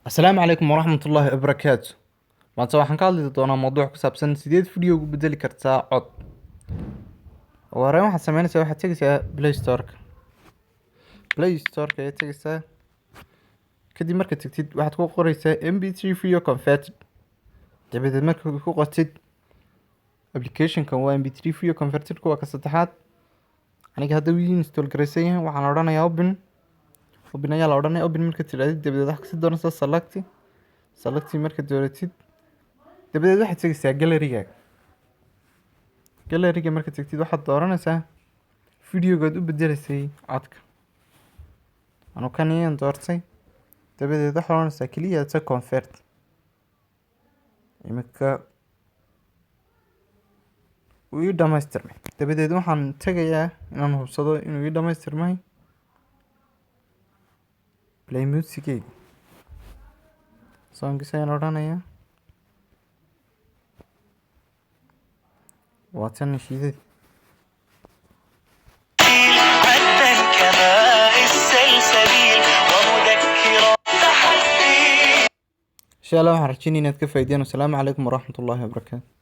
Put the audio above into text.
Asalaamu calaykum waraxmatullaahi wabarakaatu. Maanta waxaan ka hadli doonaa mowduuc ku saabsan sideed video ugu bedeli kartaa cod. Ugu horreyn waxaad sameynaysaa, waxaad tegaysaa Play Store-ka. Play Store-ka ayaad tegaysaa. Kadib markaad tagtid, waxaad ku qoraysaa MP3 Video Converter. Dabadeed markaad ku qortid, application-kan waa MP3 Video Converter, waa ka saddexaad. Aniga hadda wuu install garaysan yahay. Waxaan odhanayaa open. Open ayaa la odhanaya. Open markaad tidhaahdid, dabadeed waxaad kasii doonaysaa select. Select markaad dooratid, dabadeed waxaad tegaysaa gallery-gaaga. Gallery-ga markaad tagtid, waxaad dooranaysaa videogaad u bedelaysay codka. Anu kan ayaan doortay. Dabadeed waxaad odhanaysaa kaliya ta convert. Imika wuu ii dhamaystirmay. Dabadeed waxaan tegayaa inaan hubsado inuu ii dhamaystirmay play music-gayga. Songs ayaan odhanayaa. Waa tan nashiidadii. عذبا كماء السلسبيل ومذكرا تحدي. Insha Allah waxaan rajeynaya inaad ka faa'iideen. Wasalaamu calaykum waraxmatullaahi wabarakaatu.